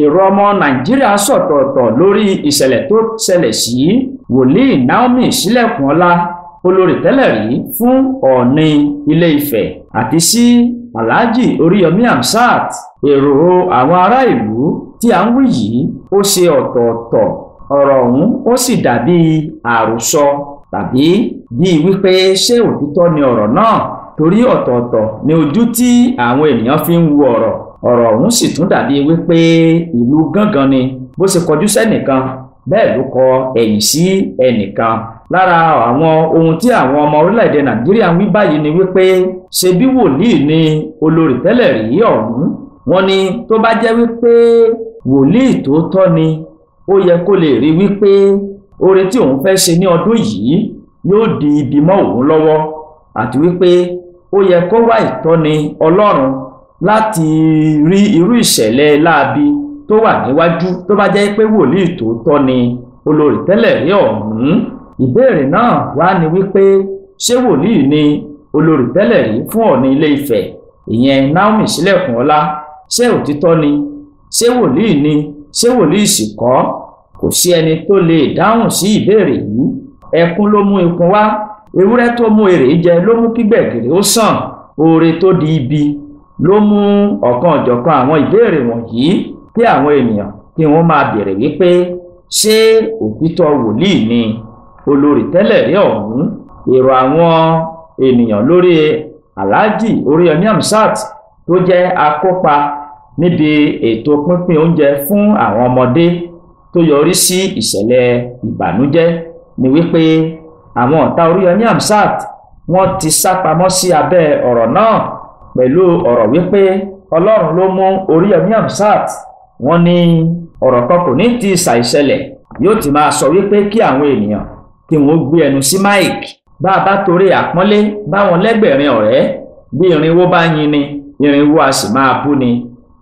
Èrò ọmọ Nàìjíríà sọ̀tọ̀ọ̀tọ̀ lórí ìṣẹ̀lẹ̀ tó ṣẹlẹ̀ sí Wòlíì Naomi Sílẹ̀kùnọlá, olórí tẹ́lẹ̀ rí fún Ọọ̀ni Ilé-Ifẹ̀, àti sí Alhaji Oríyọmí Hamzat. Èrò àwọn ará ìlú tí à ń wí yìí ó ṣe ọ̀tọ̀ọ̀tọ̀, ọ̀rọ̀ ọ̀hún ó sì dàbí àròsọ tàbí bíi wípé ṣé òtítọ́ ni ọ̀rọ̀ náà, torí ọ̀tọ̀ọ̀tọ̀ ni ojú tí àwọn ènìyàn fi ń wo ọ̀rọ̀. Ọ̀rọ̀ ọ̀hún sì tún dàbí wípé ìlú gángan ni, bó ṣe kọjú sẹ́nìkan bẹ́ẹ̀ ló kọ ẹ̀yìn sí ẹnìkan. Lára àwọn ohun tí àwọn ọmọ orílẹ̀-èdè Nàìjíríà ń wí báyìí ni wípé ṣe bí wòlíì ni olórí tẹ́lẹ̀ rí ọ̀hún. Wọ́n ní tó bá jẹ́ wípé wòlíì tòótọ́ ni, ó yẹ kó lè rí wípé oore tí òun fẹ́ ṣe ní ọdún yìí yóò di ibi mọ́ òun lọ́wọ́, àti wípé ó yẹ kó wá ìtọ́ni Ọlọ́run láti rí irú ìṣẹ̀lẹ̀ láabi tó wà níwájú tó bá jẹ́ pé wòlíì tòótọ́ ni olórí tẹ́lẹ̀ rí ọ̀hún. Ìbéèrè náà wá ní wípé ṣé wòlíì ni olórí tẹ́lẹ̀ rí fún Ọọ̀ni Ilé-Ifẹ̀, ìyẹn Naomi Sílẹ̀kùnọlá? Ṣé òtítọ́ ni? Ṣé wòlíì ni? Ṣé wòlíì sì kọ́? Kò sí ẹni tó lè dáhùn sí ìbéèrè yìí. Ẹkún ló mú ikun wá, ewúrẹ́ tó mú èrè jẹ ló mú kí gbẹ̀gìrì ó sàn, oore tó di ibi ló mú ọ̀kan ọ̀jọ̀kan àwọn ìbéèrè wọ̀nyí kí àwọn ènìyàn kí wọ́n máa béèrè wípé ṣé òtítọ́ wòlíì ni olórí tẹ́lẹ̀ rí ọ̀hún. Èrò àwọn ènìyàn lórí Alhaji Oríyọmí Hamzat tó jẹ́ akópa níbi ètò pínpín oúnjẹ fún àwọn ọmọdé tó yọrí sí ìṣẹ̀lẹ̀ ìbànújẹ́ ni wípé àwọn ọ̀tá Oríyọmí Hamzat wọ́n ti sá pamọ́ sí abẹ́ ọ̀rọ̀ náà pẹ̀lú ọ̀rọ̀ wípé Ọlọ́run ló mú Oríyọmí Hamzat. Wọ́n ní ọ̀rọ̀ kan kò ní ti ṣàìṣẹlẹ̀, yóò ti máa sọ wípé kí àwọn ènìyàn kí wọ́n gbé ẹnu sí máìkì. Bá a bá torí àpọ́nlé báwọn lẹ́gbẹ̀rin ọ̀rẹ́, bí irinwó bá yin ni irinwó a sì máa bú ni.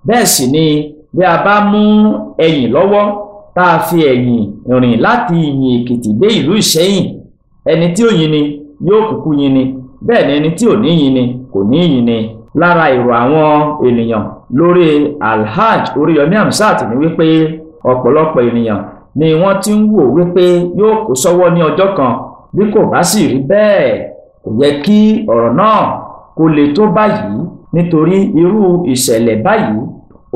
Bẹ́ẹ̀ sì ni bí a bá mú ẹyìn lọ́wọ́ tá a fi ẹ̀yìn rìn láti Ìyìn Èkìtì dé ìlú Ìṣẹ́yìn, ẹni tí ò yin ni yóò kúkú yin ni, bẹ́ẹ̀ ni ẹni tí ò ní yin ni kò ní yin ni. Lára èrò àwọn ènìyàn lórí Alhaji Oríyọmí Hamzat ni wípé ọ̀pọ̀lọpọ̀ ènìyàn ni wọ́n ti ń wò wípé yóò kó sọ́wọ́ ní ọjọ́ kan. Bí kò bá sì rí bẹ́ẹ̀, kò yẹ kí ọ̀rọ̀ náà kó le tó báyìí, nítorí irú ìṣẹ̀lẹ̀ báyìí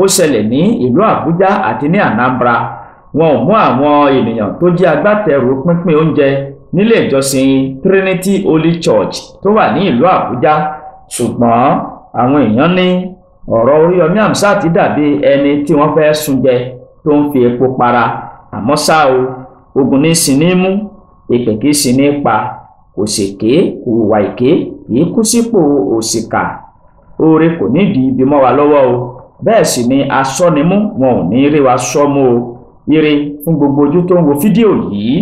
ó ṣẹlẹ̀ ní ìlú Àbújá àti ní Anambra. Wọn ò mú àwọn ènìyàn tó jẹ́ agbátẹrù pínpín oúnjẹ nílé ìjọsìn Trinity Holy Church tó wà ní ìlú Àbújá, ṣùgbọ́n àwọn èèyàn ní ọ̀rọ̀ Oríyọmí Hamzat dàbí ẹni tí wọ́n fẹ́ sunjẹ tó ń fi epo para. Àmọ́ ṣá o, ogun ní sin ní mú, èpè kì í sin ní pa, kò ṣèké, kò hùwà èké, kì í kú sípò òṣìkà. Oore kò ní di ibi mọ́ wa lọ́wọ́ o, bẹ́ẹ̀ sì ni asọ́nimú wọn ò ní rí wa sọ́mú o. Ire fún gbogbo ojú tó ń wo fídíò yìí.